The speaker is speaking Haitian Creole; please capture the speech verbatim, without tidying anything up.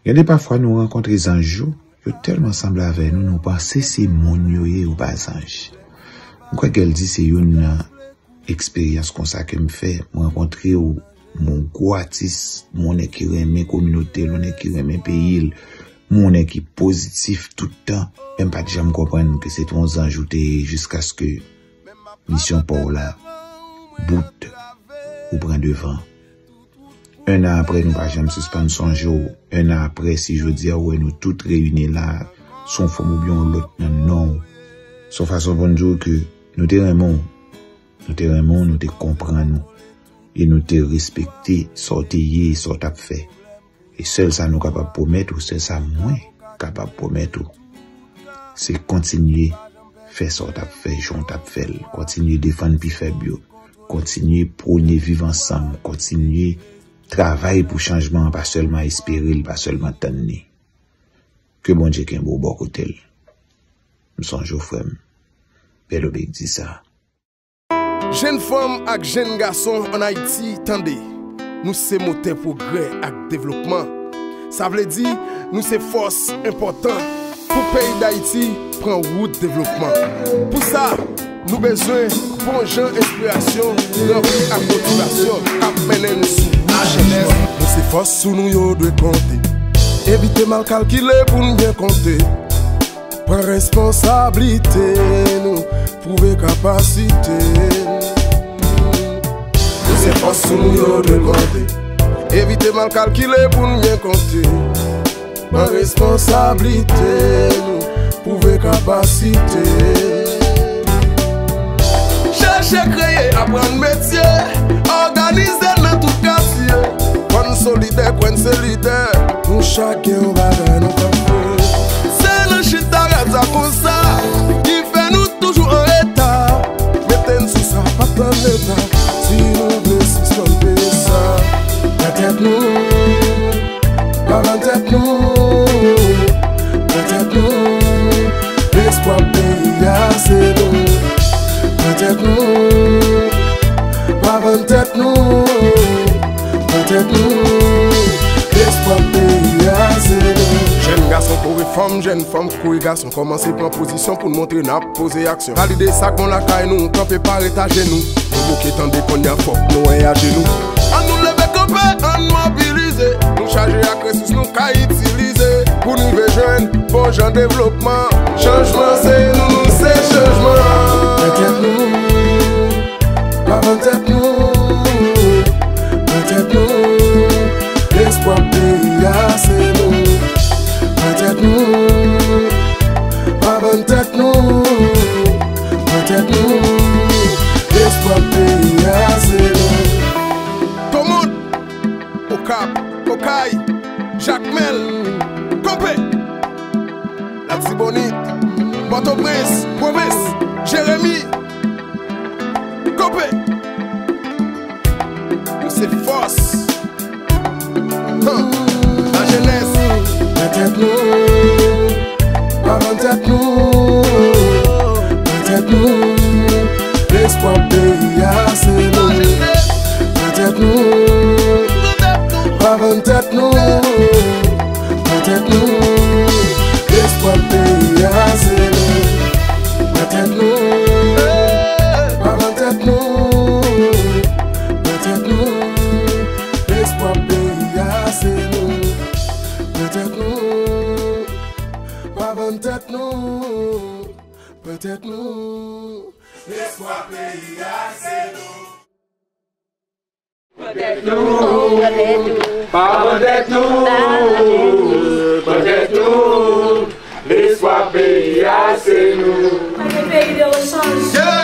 Gen de pafwa nou rankontre zanj yo, yo tèlman sanble avè nou, nou panse se moun yo ye, yo pa zanj. M kwè Gèl di se youn nan eksperyans konsa ke m fè. M rankontre w, m yon gwo atis, m yon nèg ki renmen kominote l, yon nèg ki renmen peyi l, m yon nèg ki pozitif tout tan, men m pa t janm konprann ke se te yon zanj ou te ye jiskaske misyon pa w la bout, ou pran devan. En an apre, nou pa janm sispann sonje w. En an apre, si jodi a ou wè nou tout reyini la, sou yon fòm oubyen yon lòt nan non w, se yon fason pou n di w ke nou te renmen w. Nou te renmen w, nou te konprann ou. E nou te respekte sa w te ye e sa w t ap fè. E sèl sa nou kapab pwomèt ou, sèl sa mwen kapab pwomèt ou, se kontinye fè sa w t ap fè, jan w t ap fè l. Kontinye defann pi fèb yo. Kontinye pwone viv ansanm. Kontinye travay pou chanjman an, pa sèlman espere l, pa sèlman tann li. Ke Bondye kenbe w bò kote l. M sonje w, frè m. Pè Lobey k di sa. Jenn fanm ak jenn gason ann Ayiti, tande! Nou se motè pwogrè ak devlopman. Sa vle di, nou se fòs enpòtan pou peyi Dayiti pran wout devlopman. Pou sa, nou bezwen bon jan enspirasyon ranpli ak motivasyon k ap mennen n sou wout chanjman. Nou se fòs sou nou yo dwe konte. Evite mal kalkile pou n byen konte. Pran responsablite nou, pwouve kapasite nou. Nou se fòs sou nou yo dwe konte. Evite mal kalkile pou n byen konte. Pran responsablite nou, pwouve kapasite. Chèche, kreye, aprann metye, òganize nan tout katye. Kwè n solidè, kwè n se lidè, nou chak gen yon bagay nou ka fè. Se nan chita rata konsa ki fè nou toujou an reta. Mete n sou sa, pa tann leta. Si nou vle sispann peye sa, pran tèt nou, pa vann tèt nou, pran tèt nou. Lespwa peyi a se nou. Pran tèt nou, pa vann tèt nou, pran tèt nou. Lespwa peyi a se nou. Jèn gason kouri fanm, jèn fanm kouri gason. Kòmanse pran pozisyon pou n montre n ap poze aksyon. Valide sa k bon lakay nou, kanpe pa ret ajenou. Nou bouke tande kounye a, fòk nou wè ajenou. Ann nou leve kanpe, ann mobilize. Nou chaje ak resous nou ka itilize. Pou n rive jwenn bon jan devlopman. Chanjman se nou, nou se chanjman. Pran tèt nou, pa vann tèt nou, pran tèt nou. Lespwa peyi a se nou. Pran tèt nou, pa vann tèt nou, pran tèt nou. Lespwa peyi a se nou. Tomod, Okap, Okay, Jakmèl, kanpe! Latibonit, Pòtoprens, pwovens, Jeremi, kanpe! Nou se fòs. Huh. Lajenès. Pran tèt nou, pa vann tèt nou, pran tèt nou. Lespwa peyi a se nou. Pran tèt nou, pa vann tèt nou, pran tèt nou. Lespwa peyi a se nou. Pran tèt nou, pa vann tèt nou, pran tèt nou. Lespwa peyi a se nou. Pran tèt nou, pa vann tèt nou, pran tèt nou. Lespwa peyi a se nou. Pran tèt nou, pa vann tèt nou, pran tèt nou. Lespwa peyi a se nou. Premye peyi de rechanj.